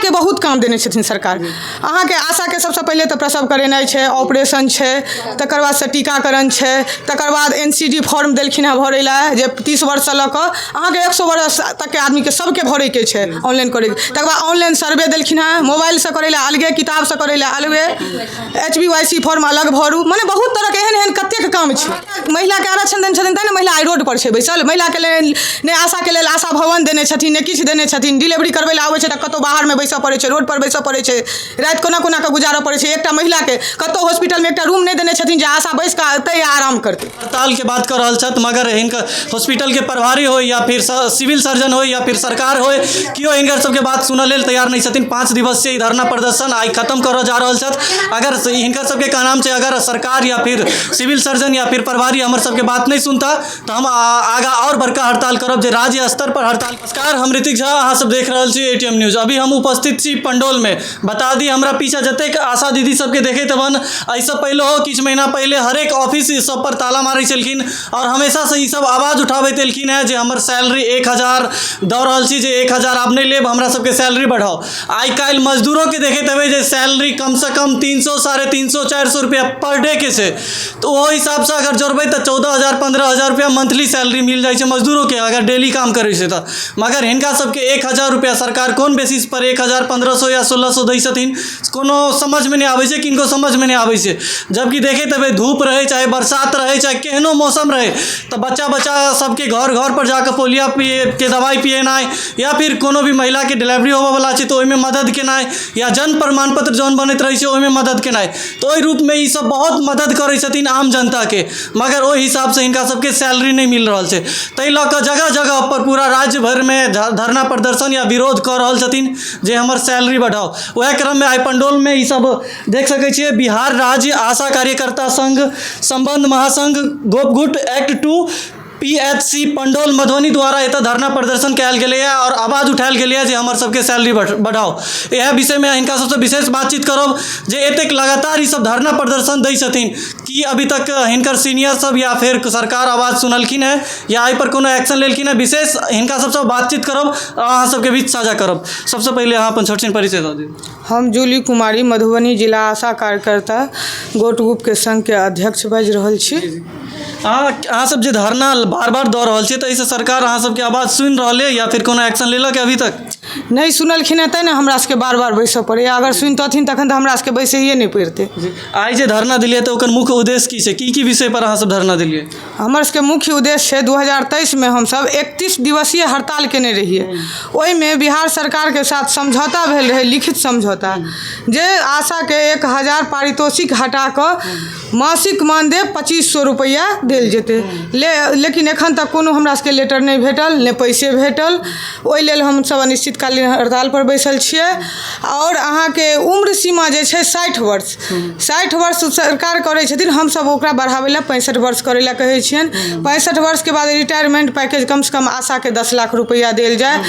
आशाके बहुत काम देने छथिन सरकार। अहाँके आशाके सबसँ पहिले तऽ प्रसव करेनाइ छै, ऑपरेशन छै, तकर बादसँ टीकाकरण छै, तकर बाद एन सी डी फॉर्म देलखिन हेँ भरै लए जे 30 वर्षसँ लऽ कऽ अहाँके 100 वर्ष तकके आदमीके सबके भरैके छै ऑनलाइन करैके। तकर बाद ऑनलाइन सर्वे देलखिन हेँ, मोबाइलसँ करै लए अलगे, किताबसँ करै लए अलगे, H B Y C form अलग भरू, मने बहुत तरहके एहन एहन कतेक काम छै। महिलाके आरक्षण देने छथिन तैँ ने महिला आइ रोडपर छै बैसल। महिलाके लेल नहि आशाके लेल आशा भवन देने छथिन, नहि किछु देने छथिन। डिलीवरी करबै लए आबै छै तऽ कतहु बाहरमे बैसऽ पड़ै छै, रोडपर बैसऽ पड़ै छै, राति कोना कोना कऽ गुजारऽ पड़ै छै। एकटा महिलाके कतहु हॉस्पिटलमे एकटा रूम नहि देने छथिन जे आशा बैस कऽ एतै आ आराम करतै। हड़ताल के बात कर रहल छथि, मगर हिनकर हॉस्पिटल के प्रभारी हो या फिर सिविल सर्जन हो या फिर सरकार हो, केओ हिनकर सबके बात सुनऽ लेल तैयार नहि छथिन। 5 दिवसीय धरना प्रदर्शन आइ खत्म करऽ जा रहल छथि। अगर हिनकर सबके कहनाम छै अगर सरकार या फिर सिविल सर्जन या फिर प्रभारी हमर सबके बात नहि सुनता तऽ हम आगाँ आओर बड़का हड़ताल करब, जे राज्य स्तर पर हड़ताल। नमस्कार, हम ऋतिक झा, अहाँ सब देख रहल छी एटीएम न्यूज। अभी हम उपस्थित छी पंडौल में। बता दी हमरा पीछा जतेक आशा दीदी सबके देखैत हवन, एहिसँ पहिले हो किछु महीना पहिले हरेक ऑफिस सब पर ताला मारै छलखिन और हमेशा से ई सब आवाज उठाबैत एलखिन हेँ जे हमर सैलरी 1000 दऽ रहल छी, जे 1000 आब नहि लेब, हमरा सबके सैलरी बढ़ाउ। आइ काल्हि मजदूरोके देखैत हेबै जे सैलरी कमसँ कम 300, 350, 400 रुपैआ पर डे के छै, तऽ ओहि हिसाबसँ अगर जोड़बै तऽ 14,000 15,000 रुपैआ मंथली सैलरी मिल जाइ छै मजदूरोके अगर डेली काम करै छै तऽ। मगर हिनका सबके 1000 रुपैआ सरकार कोन बेसिस पर 1000, 1500 या 1600 दै छथिन, कोनो समझमे नहि आबै छै, किनको समझमे नहि आबै छै। जबकि देखैत हेबै धूप रहै चाहे बरसात रहै चाहे केहनो मौसम रहै तऽ बच्चा बच्चा सबके घर घर पर जाकऽ पोलियो के दवाइ पिएनाइ या फिर कोनो भी महिलाके डिलीवरी होबऽवला छै तऽ ओहिमे मदद केनाइ या जन्म प्रमाण पत्र जहन बनैत रहै छै ओहिमे मदद केनाइ, तऽ ओहि रूपमे ई सब बहुत मदद करै छथिन आम जनताके। मगर ओहि हिसाबसँ हिनका सबके सैलरी नहि मिल रहल छै, ताहि लऽ कऽ जगह जगह पर पूरा राज्य भरिमे धरना प्रदर्शन या विरोध कऽ रहल छथिन जे हमर सैलरी बढ़ाउ। वएह क्रममे आइ पंडौलमे ई सब देख सकै छियै, बिहार राज्य आशा कार्यकर्ता संघ संबंध महासंघ Gopgut act 2 PHC Pandaul Madhubani द्वारा एतऽ धरना प्रदर्शन कयल गेलैए आओर आवाज उठायल गेलैए जे हमर सबके सैलरी बढ़ाउ। इएह विषयमे हिनका सबसँ विशेष बातचीत करब जे एतेक लगातार ई सब धरना प्रदर्शन दै छथिन, कि अभी तक हिनकर सीनियर सब या फेर सरकार आवाज सुनलखिन हेँ या एहिपर कोनो एक्शन लेलखिन हेँ। विशेष हिनका सबसँ बातचीत करब आ अहाँ सबके बीच साझा करब। सबसँ पहिले अहाँ अपन छोट छिन परिचय दऽ दियौ। हम जूली कुमारी, मधुबनी जिला आशा कार्यकर्ता गोट ग्रुपके संघके अध्यक्ष बाजि रहल छी। अहाँ सब जे धरना बार बार दऽ रहल छियै तऽ एहिसँ सरकार अहाँ सबके आवाज सुनि रहल अइ या फिर कोनो एक्शन लेलक अभी तक? नहि सुनलखिन हेँ तैँ ने हमरा सबके बार बार बैसऽ पड़ैए। अगर सुनितथिन तखन तऽ हमरा सबके बैसैए नहि पड़ितै। आइ जे धरना देलियै तऽ ओकर मुख्य उद्देश्य की छै? की की विषय पर अहाँ सब धरना देलियै? हमर सबके मुख्य उद्देश्य छै 2023मे हमसब 31 दिवसीय हड़ताल केने रहियै। ओहिमे बिहार सरकारके साथ समझौता भेल रहै, लिखित समझौता, जे आशाके 1000 पारितोषिक हटा कऽ मासिक मानदेय 2500 रुपैआ देल जेतै। लेकिन एखन तक कोनो हमरा सबके लेटर नहि भेटल, नहि पैसे भेटल। ओहि लेल हमसब अनिश्चितकालीन हड़तालपर बैसल छियै। आओर अहाँके उम्र सीमा जे छै 60 वर्ष, 60 वर्ष सरकार करै छथिन, हमसब ओकरा बढ़ाबै लए 65 वर्ष करै लए कहै छियनि। 65 वर्षके बाद रिटायरमेंट पैकेज कमसँ कम आशाके 10 लाख रुपैआ देल जाय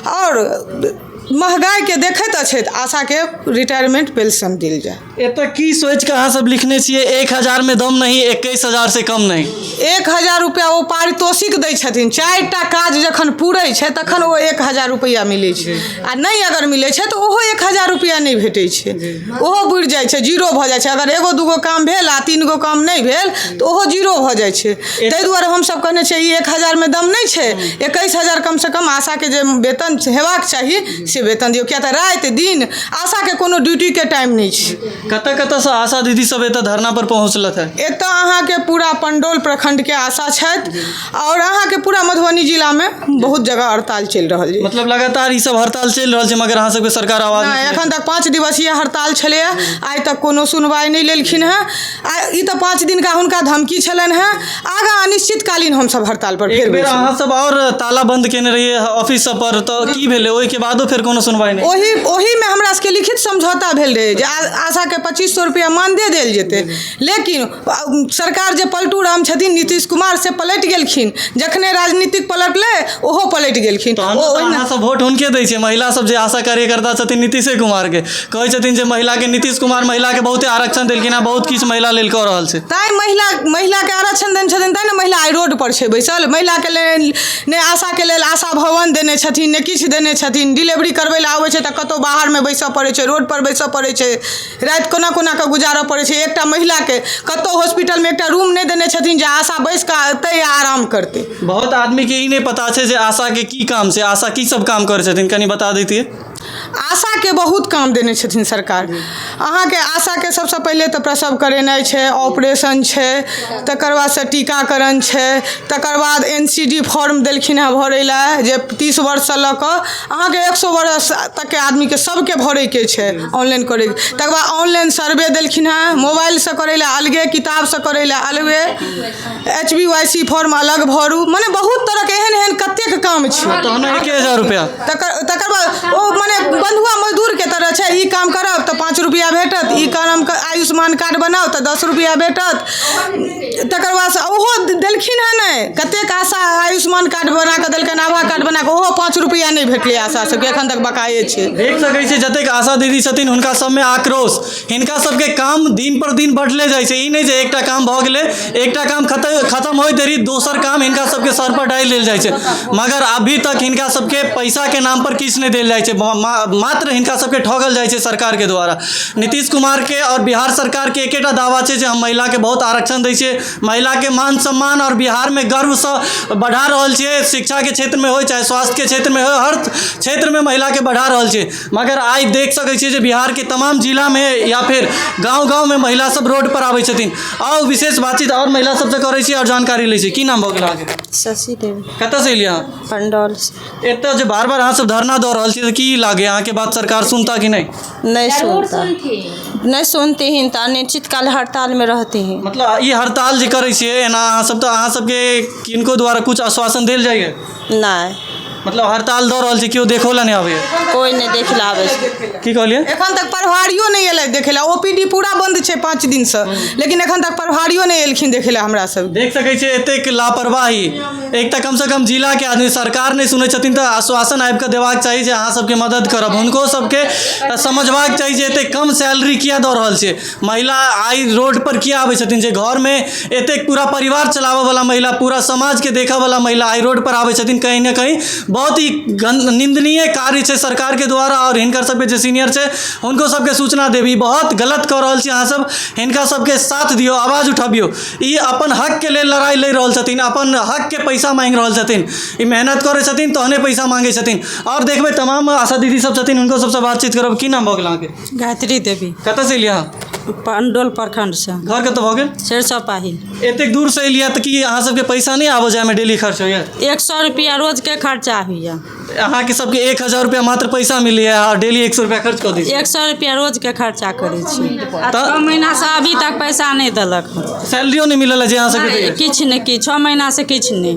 आओर महगाइके देखैत अछैत आशाके रिटायरमेंट पेंशन देल जाय। एतऽ की सोचि कऽ अहाँ सब लिखने छियै 1000 में दम नहीं, 21,000 से कम नहीं? 1000 रुपैआ ओ पारितोषिक दै छथिन। 4टा काज जखन पूरै छै तखन ओ 1000 रुपैआ मिलै छै, आ नहि अगर मिलै छै तऽ ओहो 1000 रुपैआ नहि भेटै छै, ओहो बुड़ि जाइ छै, जीरो भऽ जाइ छै। अगर 1 2 काम भेल आ 3 गो काम नहि भेल तऽ ओहो जीरो भऽ जाइ छै। ताहि दुआरे हमसब कहने छियै ई 1000 मे दम नहि छै, 21,000 कमसँ कम आशाके जे वेतन हेबाक चाही से वेतन दियौ। किया तऽ राति दिन आशाके कोनो ड्यूटीके टाइम नहि छै। कतऽ कतऽसँ आशा दीदी सब एतऽ धरना पर पहुँचलथि हेँ? एतऽ अहाँके पूरा पंडौल प्रखंडके आशा छथि आओर अहाँके पूरा मधुबनी जिलामे बहुत जगह हड़ताल चलि रहल छै। मतलब लगातार ई सब हड़ताल चलि रहल छै, मगर अहाँ सबके सरकार आवाज नहि, एखन तक 5 दिवसीय हड़ताल छलैए, आइ तक कोनो सुनवाइ नहि लेलखिन हेँ। आ ई तऽ 5 दिनका हुनका धमकी छलनि हेँ, आगाँ अनिश्चितकालीन हमसब हड़ताल पर फेर एक बेर अहाँ सब आओर ताला बंद केने रहियै ऑफिस सब पर, तऽ की भेलै ओहिके बादो फेर कोनो सुनवाइ नहि? ओहिमे हमरा सबके लिखित समझौता भेल रहै जे आशाके 2500 रुपैआ मानदेय देल जेतै, लेकिन सरकार जे पलटू राम छथिन नीतीश कुमार से पलटि गेलखिन। जखने राजनीतिक पलटलै ओहो पलटि गेलखिन। अहाँ सब वोट हुनके दै छियै? महिला सब जे आशा कार्यकर्ता छथिन नीतीशे कुमार के कहै छथिन जे महिला के नीतीश कुमार महिला के बहुते आरक्षण देलखिन आ बहुत किछु महिला लेल कऽ रहल छै। तैं महिलाके आरक्षण देने छथिन तैँ ने महिला आइ रोडपर छै बैसल। महिलाके लेल नहि आशाके लेल आशा भवन देने छथिन, नहि किछु देने छथिन। डिलीवरी करबै लए आबै छै तऽ कतहु बाहरमे बैसय पड़ै छै, रोडपर बैसय पड़ै छै, राति कोना कोना कऽ गुजारऽ पड़ै छै। एकटा महिलाके कतहु हॉस्पिटलमे एकटा रूम नहि देने छथिन जे आशा बैस कऽ एतै आ आराम करतै। बहुत आदमीके ई नहि पता छै जे आशाके की काम छै, आशा की सब काम करै छथिन, कनि बता दैतियै। आशाके बहुत काम देने छथिन सरकार। अहाँके आशाके सबसँ पहिले तऽ प्रसव करेनाइ छै, ऑपरेशन छै, तकर बादसँ टीकाकरण छै, तकर बाद NCD form देलखिन हेँ भरै लए जे 30 वर्षसँ लऽ कऽ अहाँके 100 वर्ष तकके आदमीके सबके भरैके छै ऑनलाइन करै। तकर बाद ऑनलाइन सर्वे देलखिन हेँ, मोबाइलसँ करै लए अलगे, किताबसँ करै लए अलगे, HBYC form अलग भरू, मने बहुत तरहके एहन एहन कतेक काम छै। तहन 1000 रुपैआ। तकर बाद ओ मने बंधुआ मजदूरके तरह छै, ई काम करब तऽ 5 रुपैआ भेटत, ई काम आयुष्मान कार्ड बनाउ तऽ 10 रुपैआ भेटत। तकर बादसँ ओहो देलखिन हेँ नहि, कतेक आशा आयुष्मान कार्ड बना कऽ देलकनि, आभा कार्ड बना कऽ, ओहो 5 रुपैआ नहि भेटलै आशा सबके, एखन तक बकाये छै। देख सकै छियै जतेक आशा दीदी छथिन हुनका सबमे आक्रोश, हिनका सबके काम दिन पर दिन बढ़ले जाइ छै। ई नहि जे एकटा काम भऽ गेलै, एकटा काम खतम होइत देरी दोसर काम हिनका सबके सर पर डालि देल जाइ छै, मगर अभी तक हिनका सबके पैसाके नाम पर किछु नहि देल जाइ छै, मात्र हिनका सबके ठगल जाइ छै सरकारके द्वारा। नीतीश कुमारके और बिहार सरकारके एकेटा दावा छै जे हम महिलाके बहुत आरक्षण दै छियै, महिलाके मान सम्मान और बिहारमे गर्वसँ बढ़ा रहल छियै, शिक्षाके क्षेत्रमे होइ चाहे स्वास्थ्यके क्षेत्रमे होइ, हर क्षेत्रमे महिलाके बढ़ा रहल छियै। मगर आइ देख सकै छियै जे बिहारके तमाम जिलामे या फिर गाँव गाँवमे महिला सब रोड पर आबै छथिन। आउ विशेष बातचीत और महिला सबसँ करै छी और जानकारी लै छी। की नाम भऽ गेल अहाँके? शशि देवी। कतऽसँ एलियै अहाँ? पंडौल। एतऽ जे बार बार अहाँ सब धरना दऽ रहल छी तऽ की लागै अहाँके बात सरकार सुनता कि नहि? नहीं सुनता, नहीं सुनते हैं तऽ अनिश्चित काल हड़ताल में रहते हैं। मतलब ई हड़ताल जे करै छियै एना अहाँ सब, तऽ अहाँ सबके किनको द्वारा कुछ आश्वासन देल जाइए? नहीं। मतलब हड़ताल दऽ रहल छी, केओ देखो ला नहि आबैए? कोई नहीं देखे ला आबै छै। की कहलियै? एखन तक प्रभारियो नहि एलै देखै लए, OPD पूरा बंद छै 5 दिनसँ, लेकिन एखन तक प्रभारियो नहि एलखिन देखै लए हमरा सब। देख सकै छियै एतेक लापरवाही। एक तऽ कमसँ कम जिलाके आदमी सरकार नहि सुनै छथिन तऽ आश्वासन आबि कऽ देबाक चाही जे अहाँ सबके मदद करब। हुनको सबके समझबाक चाही जे एतेक कम सैलरी किया दऽ रहल छै, महिला आइ रोड पर किया आबै छथिन, जे घरमे एतेक पूरा परिवार चलाबऽवला महिला, पूरा समाजके देखऽवला महिला आइ रोड पर आबै छथिन, कहीं ने कहीं बहुत ही निंदनीय कार्य छै सरकारके द्वारा। और हिनकर सबके जे सीनियर छै हुनको सबके सूचना देब, ई बहुत गलत कऽ रहल छी अहाँ सब, हिनका सबके साथ दियौ, आवाज उठबियौ। ई अपन हकके लेल लड़ाइ लड़ि रहल छथिन, अपन हकके पैसा माँगि रहल छथिन, ई मेहनत करै छथिन तहने पैसा माँगै छथिन। और देखबै तमाम आशा दीदी सब छथिन, हुनको सबसँ बातचीत करब। की नाम भऽ गेल अहाँके? गायत्री देवी। कतऽसँ एलियै अहाँ? पंडौल प्रखंडसँ। घर कतऽ भऽ गेल? सरिसब पाही। एतेक दूरसँ एलियै तऽ की अहाँ सबके पैसा नहि आबऽ जायमे डेली खर्च होइए? 100 रुपैआ रोजके खर्चा होइए। अहाँके सबके 1000 रुपैआ मात्र पैसा मिलैए आ डेली 100 रुपैआ खर्च कऽ दै छी? 100 रुपैआ रोजके खर्चा करै छी। 6 महीनासँ अभी तक पैसा नहि देलक। सैलरियो नहि मिलल है जे अहाँ सबके दैए? किछु नहि, किछु 6 महीनासँ किछु नहि।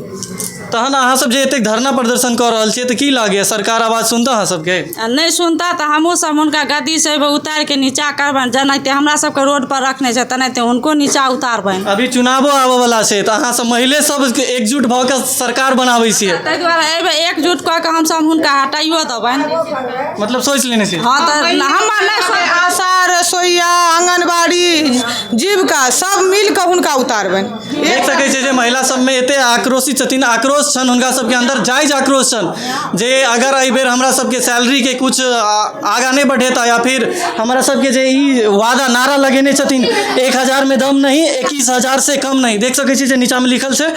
तहन अहाँ सब जे एतेक धरना प्रदर्शन कऽ रहल छियै तऽ की लागैए सरकार आवाज सुनता अहाँ सबके? आ नहि सुनता तऽ हमहूँ सब हुनका गद्दीसँ एबै उतारिके नीचा करबनि, जेनाहिते हमरा सबके रोड पर रखने छै तेनाहिते हुनको नीचा उतारबनि। अभी चुनावो आबऽवला छै तऽ अहाँ सब मैले सब एकजुट भऽ कऽ सरकार बनाबै छियै, ताहि दुआरे एबै एकजुट कऽ कऽ हमसब हुनका हटाइयो देबनि। मतलब सोचि लेने छियै? हँ तऽ हमर नहि आशा, रसोइया, आंगनबाड़ी, जीविका सब मिल कऽ हुनका उतारबनि। देख सकै छियै जे महिला सबमे एते आक्रोशित छथिन, आक्रोश छनि हुनका सबके अन्दर, जायज आक्रोश छनि जे अगर एहि बेर हमरा सबके सैलरीके कुछ आगाँ नहि बढ़ेता या फिर हमरा सबके जे ई वादा नारा लगेने छथिन 1000 में दम नहीं, 21,000 से कम नहीं, देख सकै छियै जे नीचाँमे लिखल छै,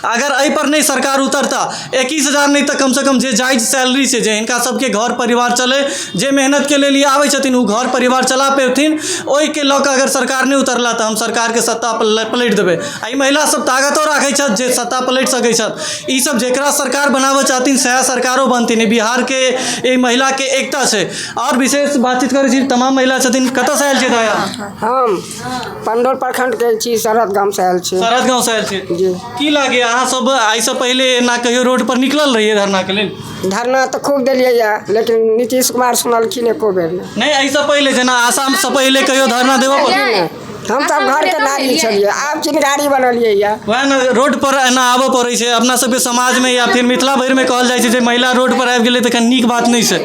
अगर एहि पर नहि सरकार उतरता 21,000 नहि तऽ कमसँ कम जे जायज सैलरी छै, जे हिनका सबके घर परिवार चलै, जे मेहनतके लेल ई आबै छथिन ओ घर परिवार चला पेथिन, ओहिके लऽ कऽ अगर सरकार नहि उतरला तऽ हम सरकारके सत्ता पलटि देबै। आ ई महिला सब ताकतो राखै छथि जे सत्ता पलटि सकै छथि। ई सब जेकरा सरकार बनाबऽ चाहथिन सएह सरकारो बनथिन। बिहारके एहि महिलाके एकता छै। आओर विशेष बातचीत करै छी, तमाम महिला छथिन। कतऽसँ आयल छियै दाया? हम पंडौल प्रखंडके छी, सरहद गामसँ आयल छी। सरहद गाँवसँ आयल छी जी। की लागैए अहाँ सब एहिसँ पहिले एना कहियो रोड पर निकलल रहियै धरनाके लेल? धरना तऽ खूब देलियै यऽ, लेकिन नीतीश कुमार सुनलखिन एको बेर नहि। नहि, एहिसँ पहिले जेना आसामसँ पहिले कहियो धरना देबऽ पड़ल? हमसब घरके नारी छलियै, आब चिनगारी बनलियै यऽ। वएह ने, रोड पर एना आबऽ पड़ै छै अपना सबके समाजमे या फिर मिथिला भरिमे कहल जाइ छै जे महिला रोड पर आबि गेलै तऽ कनि नीक बात नहि छै,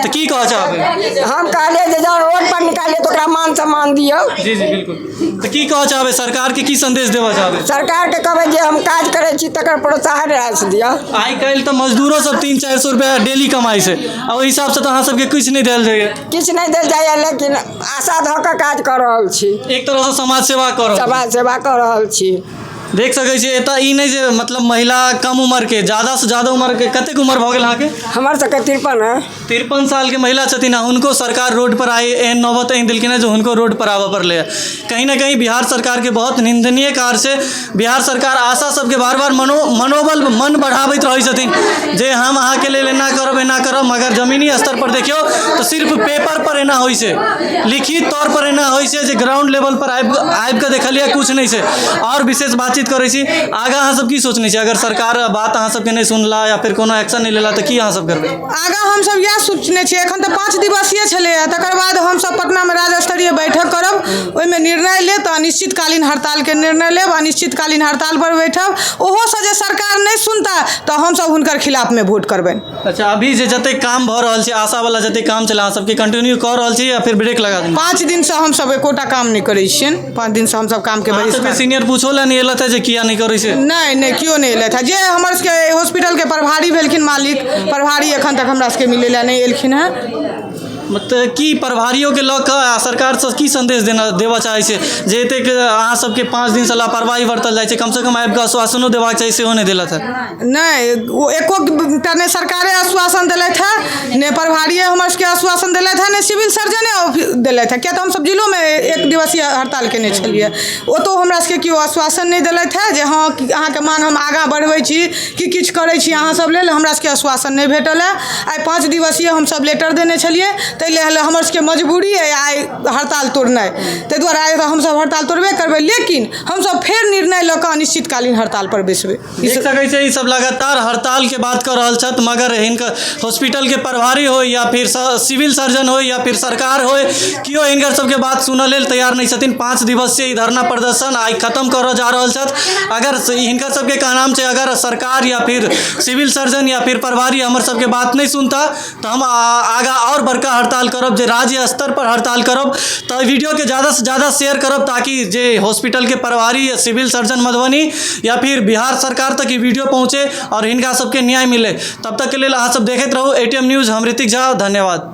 तऽ की कहऽ चाहबै? हम कहलियै जे जहन रोड पर निकालियै तऽ ओकरा मान सम्मान दियौ। जी जी बिल्कुल। तऽ की कहऽ चाहबै, सरकारके की संदेश देबऽ चाहबै? सरकारके कहबै जे हम काज करै छी तकर प्रोत्साहन राशि दिअ। आइ काल्हि तऽ मजदूरो सब 300-400 रुपया डेली कमाइ छै, आ ओहि हिसाबसँ तऽ अहाँ सबके किछु नहि देल जाइए। किछु नहि देल जाइए, लेकिन आशा धऽ कऽ काज कऽ रहल छी। एक तरहसँ समाज सेवा कऽ रहल छी। समाज सेवा कऽ रहल छी। देख सकै छियै एतऽ ई नहि जे मतलब महिला कम उम्रके, ज्यादासँ ज्यादा उम्रके, कतेक उम्र भऽ गेल अहाँके? हमर सबके 53 है। 53 सालके महिला छथिन आ हुनको सरकार रोड पर आइ एहन नौबत आनि देलखिन हेँ जे हुनको रोड पर आबऽ पड़लै। कहीं ना कहीं बिहार सरकारके बहुत निन्दनीय कार्य छै। बिहार सरकार आशा सबके बार बार मनोबल मन बढ़ाबैत रहै छथिन जे हम अहाँके लेल एना करब एना करब, मगर जमीनी स्तर पर देखियौ तऽ सिर्फ पेपर पर एना होइ छै, लिखित तौर पर एना होइ छै, जे ग्राउंड लेवल पर आबि कऽ देखलियै किछु नहि छै। आओर विशेष बातचीत करै छी आगाँ अहाँ सब की सोचने छी? अगर सरकार बात अहाँ सबके नहि सुनला या फिर कोनो एक्शन नहि लेला तऽ की अहाँ सब करबै? आगाँ हमसब इएह सोचने छियै, एखन तऽ 5 दिवसीय छलैए, तकर बाद हमसब पटनामे राज्य स्तरीय बैठक करब, ओहिमे निर्णय लेब तऽ अनिश्चितकालीन हड़तालके निर्णय लेब, अनिश्चितकालीन हड़ताल पर बैठब। ओहोसँ जे सरकार नहि सुनता तऽ हमसब हुनकर खिलाफमे वोट करबनि। अच्छा, अभी जे जतेक काम भऽ रहल छै, आशावला जतेक काम छलै, अहाँ सबके कंटिन्यू कऽ रहल छी या फिर ब्रेक लगा देने? 5 दिनसँ हमसब एकोटा काम नहि करै छियनि, 5 दिनसँ हमसब कामके अहाँ सबके बहिष्कार। सीनियर पूछो लए नहि एलथि जे किया नहि करै छै? नहि नहि, केओ नहि एलथि। जे हमर सबके हॉस्पिटलके प्रभारी भेलखिन मालिक, प्रभारी एखन तक हमरा सबके मिलै लए नहि एलखिन हेँ। मतलब की प्रभारियोके लऽ कऽ आ सरकारसँ की संदेश देबऽ चाहै छै जे एतेक अहाँ सबके 5 दिनसँ लापरवाही बरतल जाइ छै, कमसँ कम आबि कऽ आश्वासनो देबाक चाही, सेहो नहि देलथि हेँ? नहि, ओ एकोटा नहि सरकारे आश्वासन देलथि हेँ, नहि प्रभारिए हमर सबके आश्वासन देलथि हेँ, नहि सिविल सर्जने देलथि हेँ, किया तऽ हमसब जिलोमे 1 दिवसीय हड़ताल केने छलियै, ओतहु हमरा सबके केओ आश्वासन नहि देलथि हेँ जे हँ अहाँके मान हम आगाँ बढ़बै छी कि किछु करै छी अहाँ सब लेल, हमरा सबके आश्वासन नहि भेटल हेँ। आइ 5 दिवसीय हमसब लेटर देने छलियै, ताहि लेल हमर सबके मजबूरी अइ आइ हड़ताल तोड़नाइ, ताहि दुआरे आइ हमसब हड़ताल तोड़बे करबै, लेकिन हमसब फेर निर्णय लऽ कऽ अनिश्चितकालीन हड़ताल पर बैसबै। देख सकै छै ई सब लगातार हड़ताल के बात कऽ रहल छथि, मगर हिनकर हॉस्पिटल के प्रभारी हो या फिर सिविल सर्जन हो या फिर सरकार हो, केओ हिनकर सबके बात सुनऽ लेल तैयार नहि छथिन। 5 दिवसीय ई धरना प्रदर्शन आइ खत्म करऽ जा रहल छथि। अगर हिनकर सबके कहनाम छै अगर सरकार या फिर सिविल सर्जन या फिर प्रभारी हमर सबके बात नहि सुनता तऽ हम आगाँ आओर बड़का हड़ताल करब, जे राज्य स्तर पर हड़ताल करब। तऽ वीडियोके ज़्यादासँ ज़्यादा शेयर करब ताकि जे हॉस्पिटलके प्रभारी या सिविल सर्जन मधुबनी या फिर बिहार सरकार तक ई वीडियो पहुँचे और हिनका सबके न्याय मिले। तब तक के लेल अहाँ सब देखैत रहू ATM news. हम ऋतिक झा, धन्यवाद।